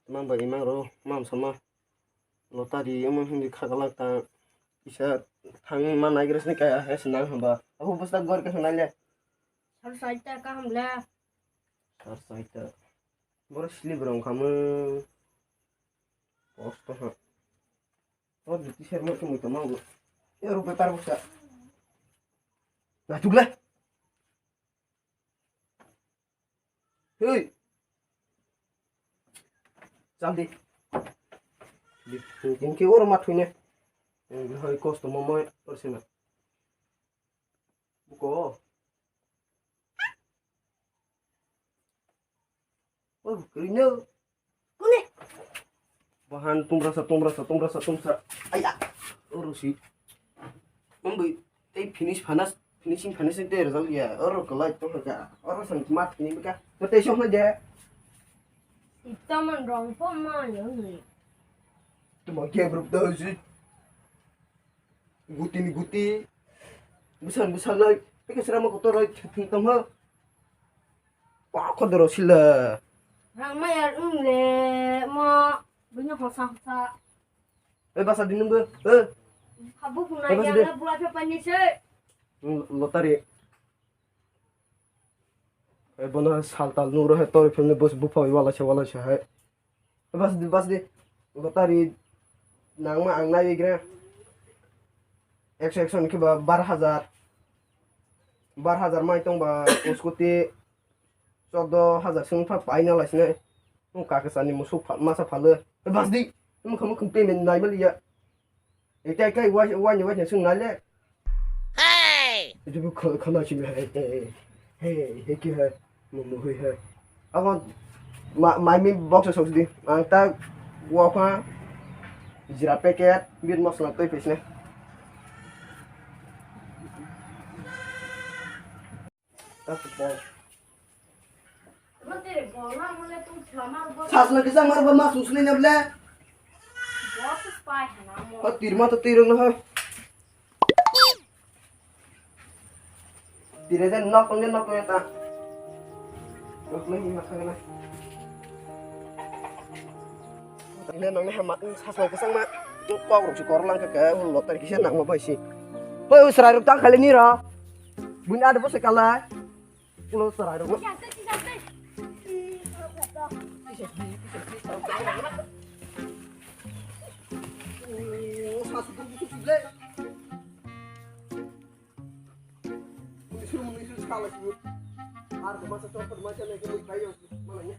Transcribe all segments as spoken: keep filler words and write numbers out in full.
Mang bai mang ro, mam sama. Lotari omo hindi khakalak ta. Isa thang ma naigra sini kaya he sinang hamba. Aku basta gor ka sanai le. Sar saita ka hamla. Sar saita. Boro slip rong kamu. Posto ha. Oh, di t-shirt mo kamu tama go. Ya rupa tar buksa. Nah, tugla. Hei. Jaldi. Di, di, di, oro ma thuine. Hoi kosto mo moi orsina. Buko. Oh, krino. Kune. Bahan tumrasa, tumrasa, tumrasa, tumsa. Aya. Oro si. Mambi, tei finish fanas, finishing fanas tei result ya. Oro kalai to ka. Oro sang mat ni ka. To tei song de. Itaman rong po ma yo ni. Tuma ke grup da si. Guti ni guti. Busan busan lai. Pika sira ma kotor lai. Tong ha. Wa khodoro sila. Rang ma yar ung le mo. Bunya hosa hosa. Eh, basa di nunggu. Eh. Habu kuna Eh, basa yang di. Na bula pe pani se. Hmm, lotari. Eh, bono saltal nuro he tori filmni bus bupha wala se wala se hai. Eh, bas di, bas di. Lotari nangma ang nai gra. Ekso ekso ni khe ba bar hajar. Bar hajar mai tong ba scooty. Chordo hajar sing pha paina lai sinai. Nung kaka sani musuk pha-, masa phalo. Eh, bas di. Nung khamu khum payment nai mali ya. Eh, kai, kai, wai, wai, wai, sing nai le. Hey! Itu bu kho-, khana sing hai. Hey, hey, hey, ki hai. Mu, mu, hui hai. Abo ma, mai mi box sok di. Ang ta wa kha jira packet, meat masala toi pesne. Sasna kisa mar ba mas usni na ble. Ha tirma to tirung na ha. Tire jan nok tong jan nok tong ta. Nok ni ma khana. Nang ne hama sasna kisang ma. Kok rok si kor lang ka ka lotari kisa nang ma bai si. Hoi usrai rok tang khale ni ra. Bun ada bo se kala. Ulo usrai rok. Muni suru muni suru sala suru. Ar ko masa chopot masa lagi mui bai yo malanya.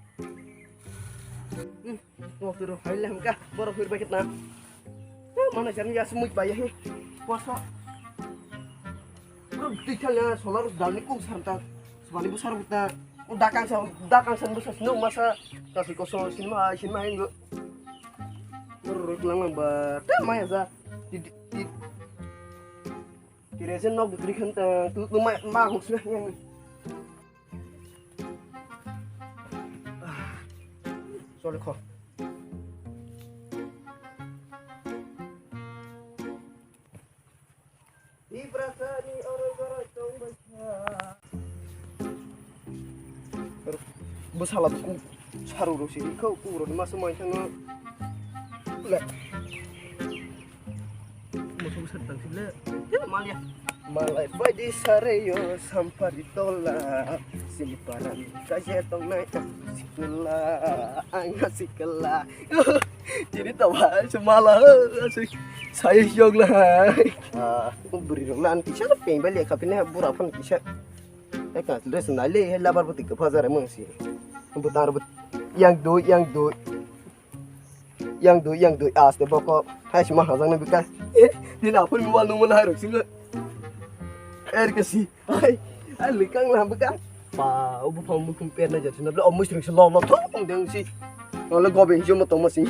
Hmm, waktu ro hai lah ka boro hur bai kitna. Mana jam ya semui bai he. Puasa. Bro, di kala solar dal ni kung sarta. Sebali besar kita. Dakang sa dakang san besar sinu masa kasi koso sinma sinma engo. Boro ro lang lang ba. Te maya za. Di di. Kire sen nok butri khan ta tu tu ma ma hok sna yang. Sorry kho. Ibrasani oro goro tong bacha. Bwsala bwkung saru rw si kho kung rw ni masa mai thangno. Le. Musu bwsa tang sile. Malia. Malai baidi sareyo sampari tola. Sini paran kaje tongnai sikla. Ang sikla. Jadi tawa semala. Saya yok lah. Ah, buri rok nan kisa peng bali kapine bura phan kisa. Eka dress nai le labar buti ke phajar mo si. Butar but yang do yang do. Yang do yang do as de boko. Hai sima hazang na bika. Ni na phun mo no mo na rok singa. Er ke si. Hai. Ai likang na bika. Pa obu phang mukhum per na jati na bla omu sring se lo lo thong deng si. Ole gobe hijo mo tong mo si.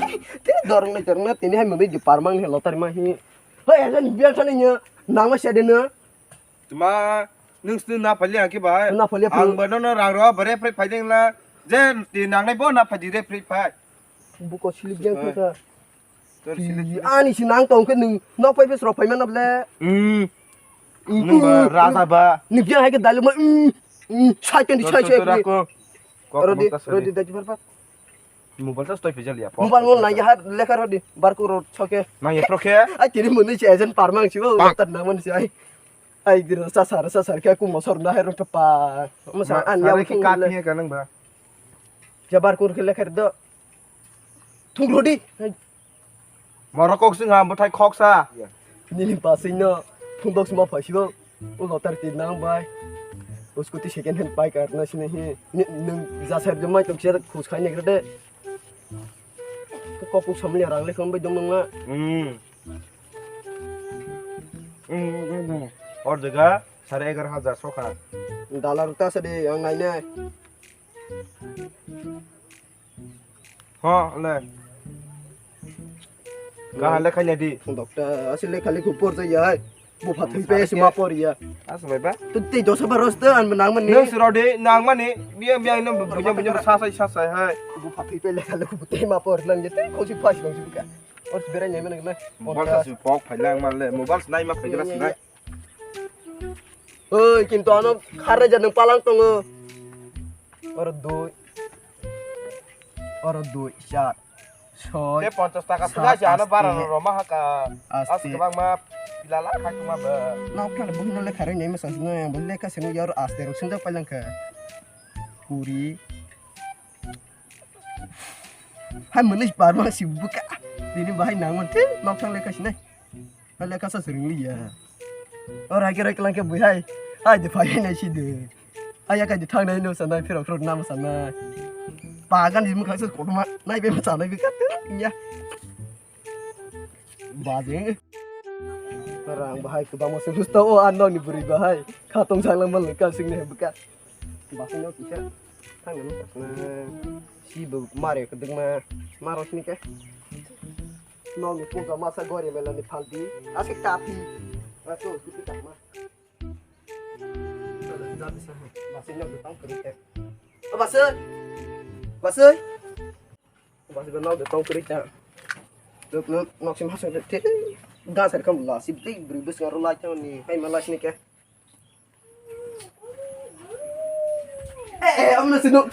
Te dorong na dorong na tini hai mo de parmang he lotar ma hi. Hoi, ejan biar sana nya, nang ma sede na. Tuma, nung sini na pali aki ba. Na pali apa? Ang ba no no rang ro bare pre pai deng la. Je ti nang nai bo na pali re pre pai. Buko silip jeng kha. Tor silip. Ani si nang tong ke nung nok pai bes ro pai mana ble. Hmm. Nung ba raja ba. Ni biar hai ke dalu ma. Sai kan di sai sai. Rodi, rodi daji par par. Mobile charge twi pijal ya. Mobile mo nang ya lekha rodi barku rod soke. Nang ya pro khe? Ai tini muni si agent parmang si bo tar nang mani si ai. Ai dira sa sar sa sar khe kumo sor na hai rok pa. Mo sa an ya ki kap ni ka nang ba. Ja barku khe lekha do. Thung rodi. Moro kok sing ha, bwthai khok sa. Nini pasing no phundok sima phaisibo. O lotar ti nang bai. O scooty second hand pai kar na sini hi. Ni, nung jasar de mai tok ser khus khai ne de. Kok kok samli rang le khon bai dong nang na. Hmm. Hmm, hmm, hmm. Or jaga sare egar hajar sokha. Dalar ta sa de ang nai ne. Ho, le. Kaha le khaina di. Dokta, asile khali khupor jai ya hai. Bu phathwi pe sima por ya. Asa bai ba? Tu tei dosa ba rosta an nang mani. Nang suro de, nang mani. Biya, biya, no, biya, biya, sa sai, sa sai, hai. Bu phathwi pe le khali khupor tei ma por lang je, tei khosi phas lang je ka. Or berai nyai mani na. Mobile sa su pok phai lang ma le, mobile nai ma phai glas nai. Oi, kintu ano khare ja nang palang tongo. Oro dui. Oro dui, char. Soi. Te ponchas taka sat, swnga si ano bara aste, roma haka. Aste. Aste bang ma pilala khai kuma ba. Nok thang buhino lekha roi nei ma sang sino yang lekha sino yar aste rok sinjak palang kha. Kuri. Hai mwnwi parma si buka. Tini bahai nangmon te nok thang lekha sinai. Hai lekha sa swrwng liya. O rai ke rai klang ke bui hai. Hai de phai nai si de. Hai ya kai de thang nai no sa nai phirok phirok nam sa nai. Bagan di mukha sa kotma nai be ma sa nai be ka te ya. Bajeng. Rang bahai kwbangma se busta o an nokni bwrwi bahai. Khatong sanglang mal ka sing ne buka. Basing no kisa. Thang ne buka. Si bo mare kwdwkma. Maro sini ke. Nokni puka masa gori melani phaldi. Ase kapi. Aso kutu takma. Basing no tong kri ke. O basing. Basing. Bas ba nok de tong kwrwi ta. Lok lok nok sim hasong te. Ga sar kam la si bri bri bus ngaro lai ta ni. Hai ma lai sini ke. Eh eh amna sino.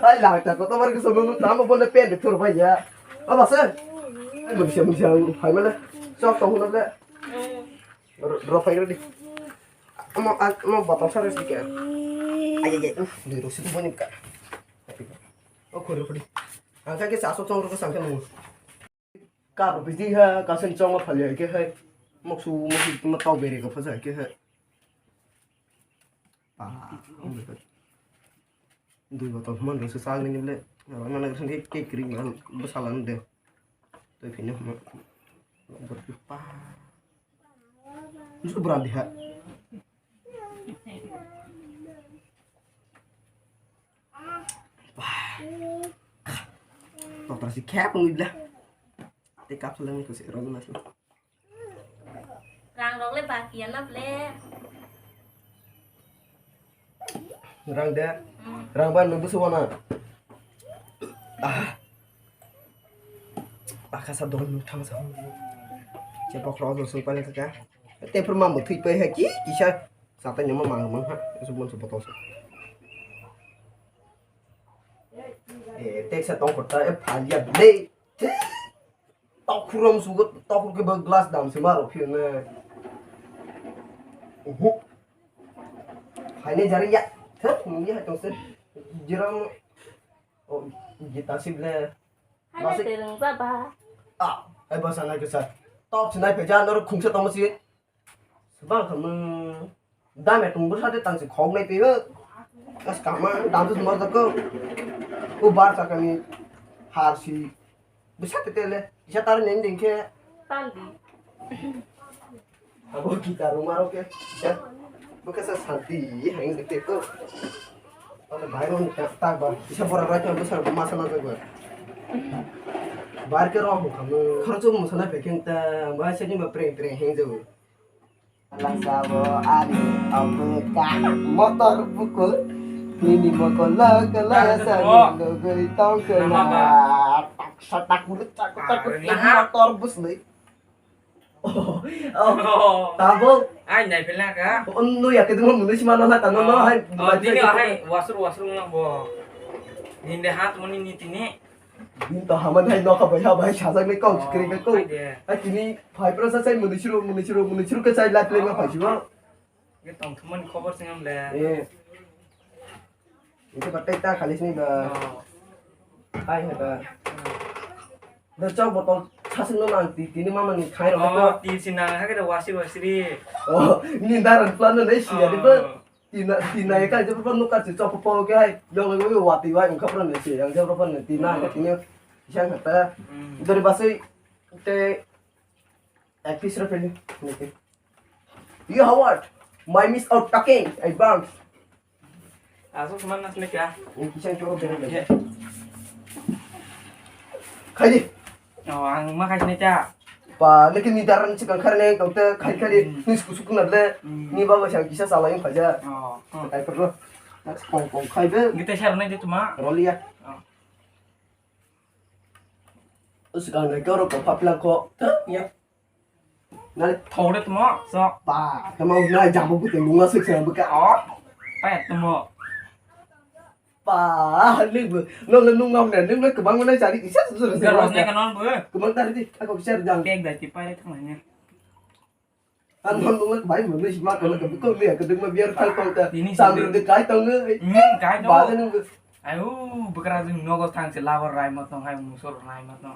Ai la ta ko to mar ke so mo ta mo bole pen de tur ba ya. Aba se. Ai mo bisa bisa hai ma le. Sok to hu le. Ro ro phai re di. Amo amo botol sa re si ke. Ai ai ai. Dui ro si tu bo ni ka. O khori khori. Ang kha ke sa so chong ro ka sang khe mo. Ka ro bisi ha ka sen chong ma phali ke hai. Mok su mok su ma tau bere ka phasa ke hai. Pa. Dui botol man ro su sa ni le. Mana ke ke kri ma basa lan de. Toi phini ma. Pa. Su bra di ha. Doktor si khep ngui bla. Te kap salang ko se ro na. Rang rok le baki ya na ble. Rang de. Hmm. Rang ba nunggu suwana. Ah. Pakha sa don thang sa. Che pokro do sung pale ka. Te phur mam thwi pe ha ki kisa. Sa ta nyama mang mang ha. Su bon su botol sa. Eh, tek sa tong kota e phalia ble. Tokhrom sugo tokhor ke ba glass dam se maro phir ne. Uhu. Haine jari ya. Thak mung ya tong se. Jiram. O gita sible. Haine tereng baba. Ah, ai basa na ke sa. Tok sinai pheja nor khungsa tong si. Bang kha mung dame tung bwsa de tang si khok nai pe. Kas kama dam tu mor ko. U bar sa kami har si. Bwsa te tele. Isa tar nen ding khe. Tan di. Abo kita rumah oke. Isa. Bwkha sa santi hai de te ko. Ata bai ron ta ta ba. Isa bora rai ta bwsa masa na ta ba. Bar ke ro kha mung. Khar chu masa na pe keng ta. Ba se ni ba preng preng heng jo. Lang sabo ani apeka motor bukul. Nini mokol kala sani logoi tong kena. Tak satak mulut tak tak motor bus ni. Oh, oh. Tabo. Ai nai pela ka. Onu ya kedung munu sima no hata no no hai. Oh, dini hai wasur wasur nang bo. Nini de ha tongmani nini tini. Nini to hamani hai nokha bai ha bai sajak ni kok Oh, kri ka kok. Hai de. Hai tini phai pro sa sai muni suru, muni suru, muni suru ke sai life le ma phai sibo. Ke tong thumani khobor singam le. Eh. Itu patai ta khali sini ba. Oh. Hai hai ba. Hmm. Da chok botol sasing no nang ti, tini mama ni khai rok Oh, ko. Ti sina ha ke wasi wasi ri. Oh, ni daran plan no nei siya di ba. Oh. Tina, tina ya kai jepur pon nukar si chok po ke hai. Yong lagi wati wai ungkap ran si, yang jepur pon tina ke tina. Siang kata. Hmm. Dari basui te ek piece ra peli. Nike. You have what? My miss out talking. I bounce. Asuk seman nas mek ya. Ini kisah coro bere bere. Ye. Khai di. Oh, ang ma khai sini cha. Pa, lekin ni daran sikang khar ne, kau te khai khai di. Hmm. Ni suku suku na le. Hmm. Ni baba siang kisa salah yang khaja. Oh. Hmm. Kai perlu. Kong kong khai be. Kita share na itu ma. Roli ya. Oh. Sikang nai kau rok kau papla ko. Ya. Nale thok de tmo, sok. Ba, tamo na jambo bute nunga sik sa buka. Oh, payat tmo. Ba, ni bu, no le nunga ne, nunga kebang mana cari kisa susur. Garos ne kanon bu. Kebang tadi di, aku bisa jang. Pek dah tipai le tengahnya. An non nunga bai mana si mak kalau kebuka dia kedeng ma biar kal kau ta. Ini sambil sih. De kai tau ne. Hmm, kai tau. Ba ne nunga. Ayo, bekra jeng nogo thang se labar rai matong hai musor rai matong.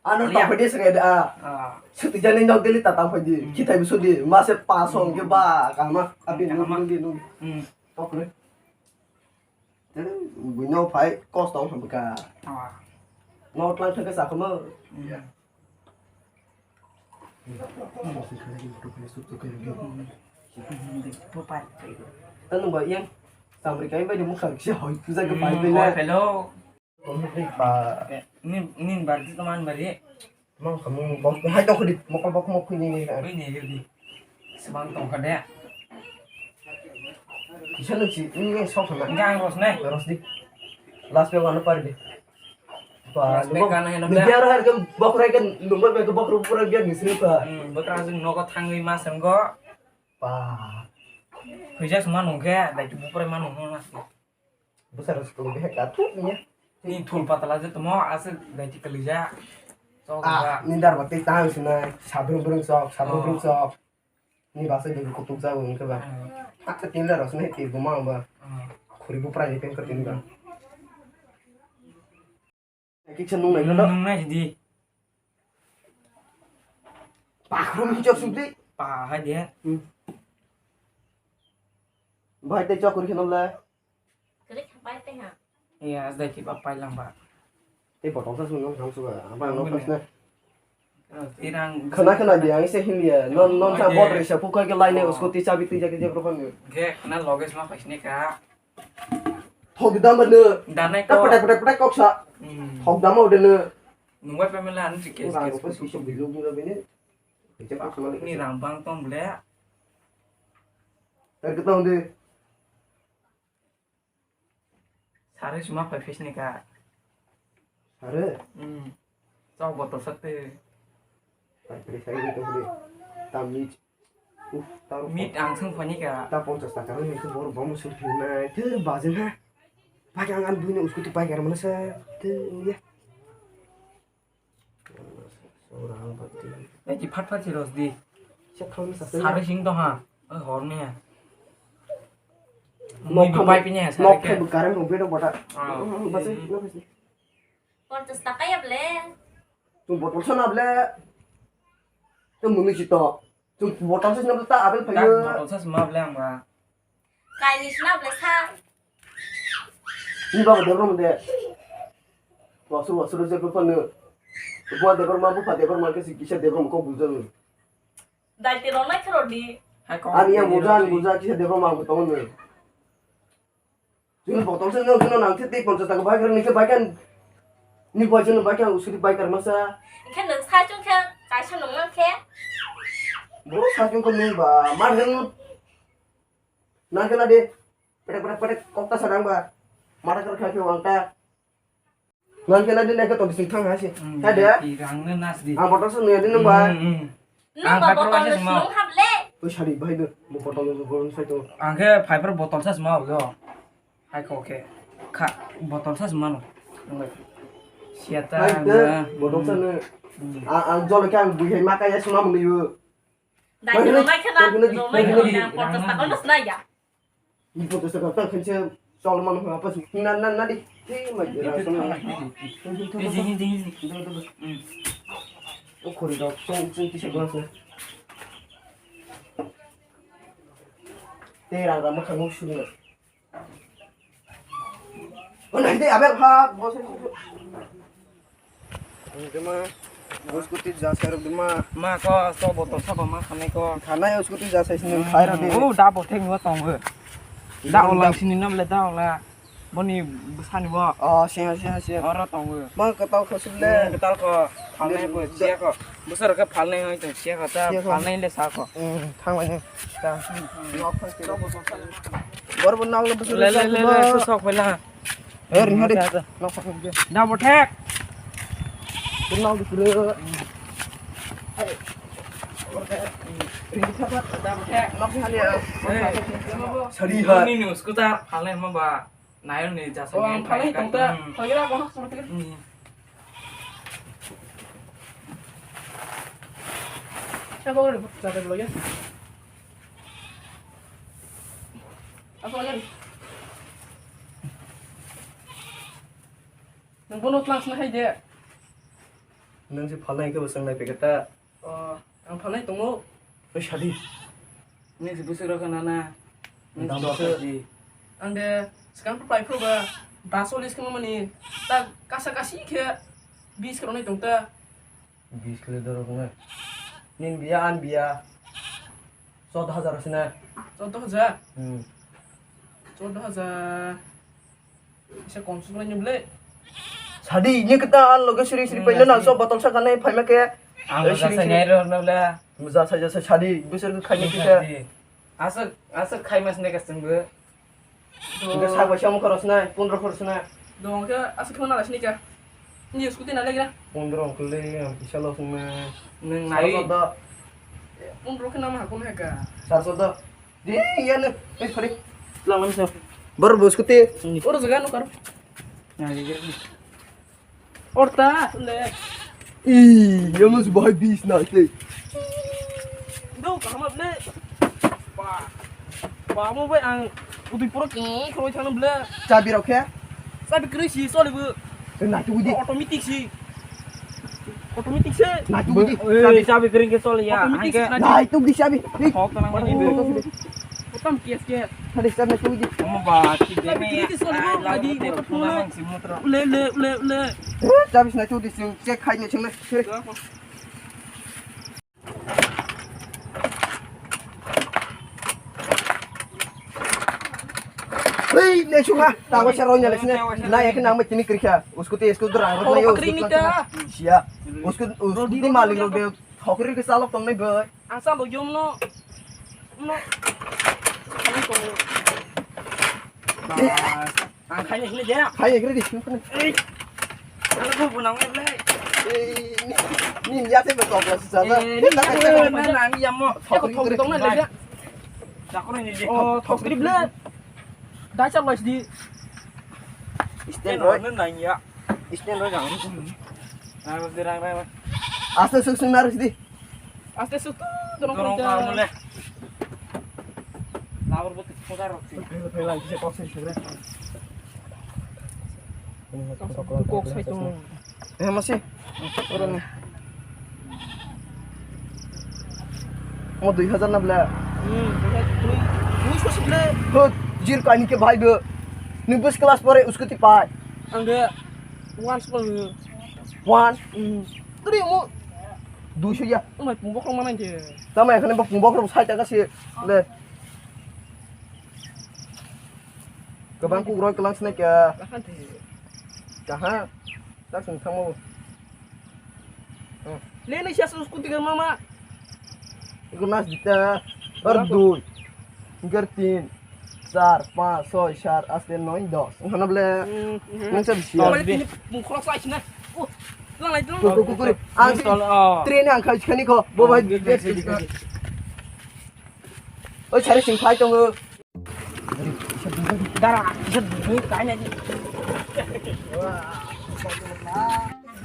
Ano Iya. Tang phai di sere da. Ah. Suti jani nok deli ta tang phai di. Hmm. Khitai bu sudi. Ma se pa song ke Hmm. Ba kama. Abi Kama. Nung nung di nung. Hmm. Tok le. Tele bu no phai kos tong ham ka. Ah. No tlang thang ke sa kama. Hmm. Tang ba yang samri kai bai di mukha kisa hoi puja ke pai bai na. Hello. Ba. Nin, nin bar di teman bari. Mang kamu bok hai tok di mokol bok mok ni ni. Ui ni di. Semang tong kade. Bisa lu sih ini sok sama. Enggak ros ne. Ros di. Last pe mana par di. Ba. Last pe kana hena. Ni biar har ke bok rai kan lumbar pe ke bok ru pura biar ni sini ba. Hmm, bekra jeng nogo thangwi ma senggo. Ba. Huija suma nungke, dai tu bupre ma nungno na. Bwsarok swkang bihai kathuk ya. Ni thul patala je tamo aswk daiti kwlwija. Chok Ah, ba. Ni dar ba tei tang sinai. Sabrung brung chok, sabrung brung Oh. Chok. Ni basa guru kutuk jago wngkhe ba. Hmm. Hakhe tin dar rok sinai tir guma ba. Hmm. Khuri bu prai ni pen ka tin ba. Hmm. Kisa nung nai no. Nung nai di. Pakrum hi chok sukli. Pa hai dia. Hmm. Bai tei chok kuri kheno le. Krik hapai tei ha. Iya, asdai ki ba pai lang ba. Tei botol sa sung nang thang suga. Apa yang nang pas na. Tirang. Khana khana dia, ang se him ya. Non, non sa bot resa, pukai ke line usko ti chabi ti jake je propan. Ge, khana loge sma paisne ka. Thok dam ba ne. Danai ko. Patai, patai, patai kok sa. Hmm. Thok dam ba ne. Nungbai pemela anu si kes. Ura kes ko kusu. Ni rang bang tong ble. Tar ke tong de. Sare suma phai phisni ka. Sare? Hmm. Chok botol sakte. Pai pai sai ni tong de. Tam ni. Uh, taro. Meet ang sung phani ka. Ta ponchas taka rang ni bor bom sur phina. Te bajen ha. Pai ang an buine usko tu pai kar mana sa. Te ya. Eki phat phat si ros di. Sari sing to ha. Oi hor ni ha. Nok pai pini ha, sari nok ke. Nok pai bu karang rong bedok bata. Ah. Basi, nok pai si. Ponchas taka ya ble. Tum botol sana ble. Tum mumi si to. Tum botol sana ble ta apel phayo. Botol sa sma ble ang ba. Kaini sna ble sa. Ni baba Debra mande. Wasur wasur je ko panu. Bua Debra ma bupa Debra ma ke si kisa Debra ma ko buja. Dai te ronai khero di. Ani yang buja ani buja kisa Debra ma ko tongo. Ni botol se no no nang te ponchas taka bai kar ni ke bai kan. Ni bai jan bai kan usuri bai kar masa. Khe nang sa chung khe kaisa nang nang khe. Bo sa chung ko ni ba mar hen. Nang kena de. Pedek pedek pedek kok ta sadang ba. Mata kar khai wang ta. Nang kena de nang to bising thang hasi. Hmm, ha de. Rang ne nas di. Ang botol se nang de nang ba. Hmm, hmm. Nang ba botol se nang hap le. Oi sari bai de. Mo botol se nang sai to. Ang khe fiber botol sa sma lo. Hai ko khe. Kha, botol sa se mano. Siya ta. Hai, te, botol sa ne. Hmm. A, a, jolo khe ang bui hai ma kaya sima mung liu. Dai, hai, rwmai khana, hai, hai, rwmai hai, khana, hai, ang porta hai, sakal hai, mas nai ya. Ni porta sakal ta khense chol mano ha pas. Na, na, na di. Te ma jera sona. Ding, ding, ding, ding. Hmm. O khori dok, chong, chong, kisa glas na. Te rang rang ma khang suri na. O nai de, abe, ha, bos. Dema, scooty ja sai rok dema. Ma ko, so botol sabo ma khanai ko. Khanai scooty ja sai sini khai rok de. O da bo thek no tong o. Da o lang sini nam le da o la. Boni bwsani bo. O, siya, siya, siya. Oro tong o. Ma ko tau khosik le. Tal ko. Phalnai bo siya ko. Bwswk rok khe phalnai hoi tong siya ko ta. Siya ko. Phalnai le sa ko. Hmm, thang lai ni. Ta. Nok thang siya. Bor bo nok le bwswk le, le, le, sok phai la. Eh, ring hadi. Nok thang siya. Da bo thek. Nok di pura. Da bo thek. Nok thang siya. Sari ha. Ni ni scooter phalnai ma ba. Nail ni jasa. Oh, ang phalai tong ta. Hmm. Phalai ra, kono suru tigir. Hmm. Siya ko ri, jasa ko ya. Apa lagi? Nang bono class na hai de. Nang si phalai ke basang nai pekata. Oh, ang phalnai tongo. Oi, sadi. Nini si bwswk rokha nana. Nini si dam dokha bwswk. Ang de swkang phai phuru ba, ba chollish khe mani. Ta kasa kasi khe bis khe ronai tong ta. Bis khe dorok na. Nini biya, an biya. Chod hajar sina. Chod hajar? Hmm. Chod hajar. Isa kom sung nai nyuble. Sadi, ini kita an loge siri siri paina na so botol sa kanai phaima ke. Ang lo jasa nyai ro no le. Jasa jasa sadi, besar ke khaini kita. Aswk, aswk khai mas ne kasung bo. Enggak sa ba sam khoros na, pondro khoros na. Dong ke aswk khona las ni ka. Ni scooty na legra. Pondro ongkle yang bisa lo sung na. Neng nai. Pondro ke nama hakon heka. Sarso do. Di, iya ne, eh, sorry. Lang lang sa. Bor bus kuti. Oro jaga no kar. Orta le. Ih, ya mas bahai bis na te. Do kaham le. Ba. Ba mo bai ang uti pura ki khoi thang ble. Chabi rok khe? Chabi kri si soli bu. Nai tu di. Automatic si. Automatic se. Nai tu di. Chabi, chabi kring ke sol ya. Automatic se. Nai tu di chabi. Hok tanang mani be. Otam kias kias. Hadi chabi nai tu di. Omo ba, si de me. Chabi kring ke sol bu, lagi motor phone. Ule, ule, ule, ule. Chabi nai tu di, check khai ni cheng le. Hei, ne sunga, ta ko sero nyale sine. Na yak nang me tini krikha. Usko te usko dra ro na yo. Kring ni ta. Sia. Usko, usko di malik ro de. Thokri ke salok tong nai bai. Ang salok yom no. No. Kami tong. Ang khai ni de. Khai ni de. Ei. Ang ko bunang le. Ei, ni, ni ya te ko ko sa. Eh, ni ya te ko na na ni ya mo. Thok ko thok tong na le. Thok ni de. Oh, thok trip le. Dai sa lois di. Stand roi. Na ya. Stand roi jang. Na de rang rang. Asta suk sung na di. Aste sustu dorong dorong kamu le. Labor bot khoda rok si. Pela kise kok se sure. Kok sai tong. Eh, masih. Orang ni. Mo dui hajar na bla. Hmm, dui hajar. Dui, dui so sibla. Hot, jir kani ke bhai be. Ni bus class pore usko ti pai. Ang de one school ni. One. Hmm. Tadi mo. Dui so ya. Mai pung bok rok manai je. Tama ekhane bo pung bok rok sai ta kasi. Le. Gabang kuk roi kelang sinai kya. Kahan te. Kahan? Tak sing thangmo. Hmm. Le le siya scooty ka mama. Iko nas dita. Ar dui. Gar tin. Char, panch, soi, sat, aste, noi, dos. Wngkha na bole? Hmm, hmm. Nang sa bisi ya? Tol bini mung khorok sa sina. Oh, lang lai, lang. Kuk, kuk, kuk, kuk. Ang tol, oh. Train ang khai khani ko. Bo bai. Oh, kuk, kuk, kuk, kuk. Oi, sari sing phai tongo. Dara, kisa dui kai na di.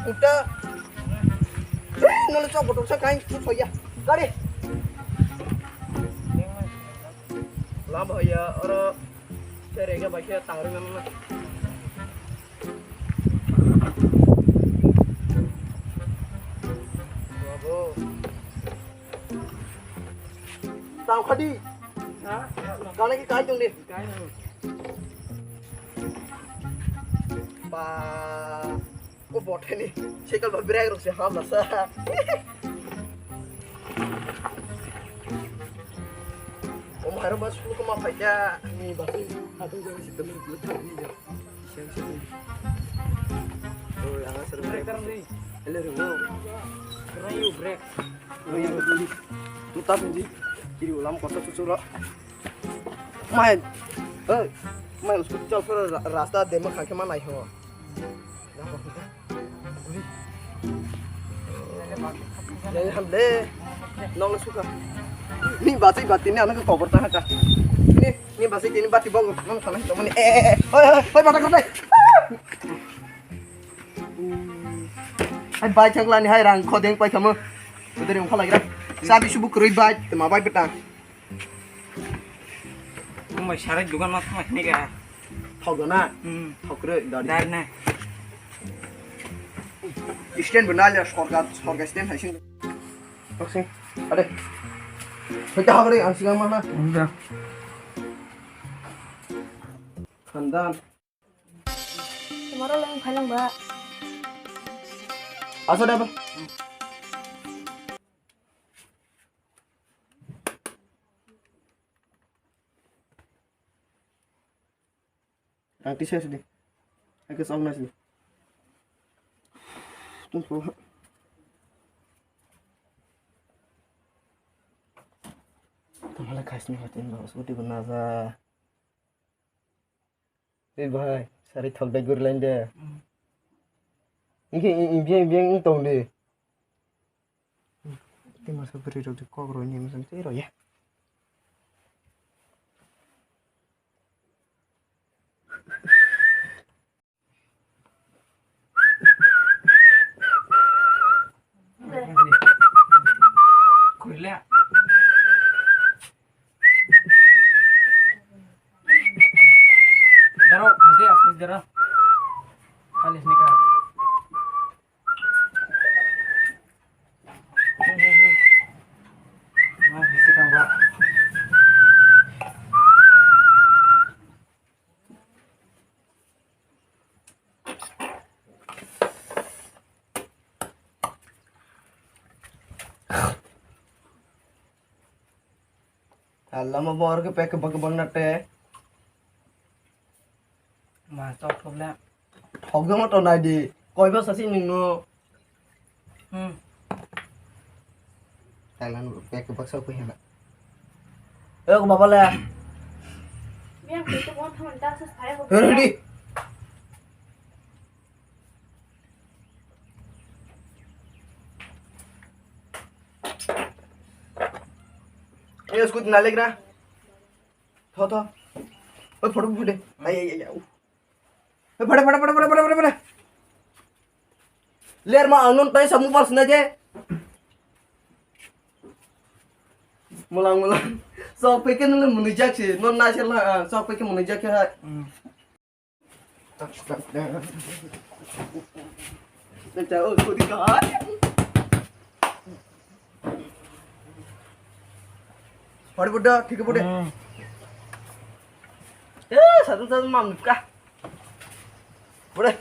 Uta. Eh, nolo chok botol sa kain, tu soya. Gari. Lama ya, oro. Serega bai khe tangrwi mano na. Babo. Tang khadi. Ha? Gana ki kai tong de. Kai no. Ba. Ko bothani cycle ba brake rok se hamna sa. O maro ba school ko ma phaikya. Ni ba tu atu jang si telu tu tang ni ja. Sen sen. O yang asal brake. Brake karam ni. Ele ro. Karam yo brake. Tu tap ni. Kiri ulam kota tu sura. Mai. Eh. Mai usko chal sura rasta dema khangke ma nai ho. Jai hamle. Nong le suka. Ni bati bati ni anang kobor ta haka. Ni ni bati tini bati bong nong sana hito mani. Eh eh eh. Hoi hoi hoi bata kau. Hai bai chang lani hai rang khodeng pai kamo. Udah yang kau lagi dah. Sabi subuh kerui bai, tema bai betang. Wng bai sarai dugan ma thangma khini ga. Thok na? Hmm. Thok re, dari. Dari na. Stand bo nal ya, sorkar, sorkar stand hai sing. Thok sing. Ade. Hoi ta hagre, ang sigang mana? Udah. Khandan. Tomorrow lang phalang ba. Asa da ba. Ang tisa sidi. Ang kes ong nasi. Tung po. Tamala khas ni hotin ba, uti ba naza. Ei bhai, sari thok dai guri lain de. Hmm. Inke, inke, inke, inke tong de. Tei masa bwrwi rok de kok roi ni masa tei roi ya. Kuila. Daro, haste, haste daro. Khalis nika. Mas bisi kang ba. Lama bor ke pek bak bak na te. Ma chok thok le. Thok jama to nai di. Koi ba sasi ning no. Hmm. Thailand pek bak sa ko hena. Eh, ko baba le. Biang ke to bon thaman ta sa phai ko. Ready. Ayo, scooty nalegra. Tho, tho. Oi, photo phode. Ai, ai, ai, ai. Oi, phode, phode, phode. Ler ma anon tai sa mobile sna je. Mulang, mulang. Sok peke nule munijak si. Non na sel ha, sok peke munijak ha. Pori buddha, thik buddha. Hmm. Eh, satu satu mam ka. Buddha.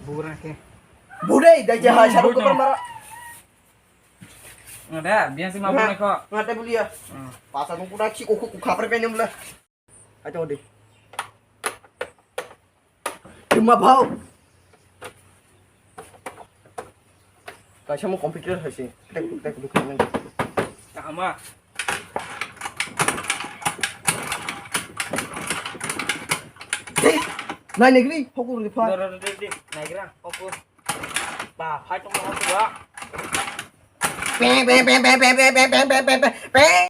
Buddha ke. Buddha, dai jaha, satu buddha. Tukar mara. Ada, biasa mabuk neko. Ngata bulia. Hmm. Pasal pun kuda cik ukuk ukapre penyem lah. Acha odi. Cuma bau. Kaisa mo computer hai se. Tek tek duk nang. Tama. Nai negri, hokur di fa. Dor dor dor di. Naigra, hokur. Ba, fight tong mo ba. Pe pe pe pe.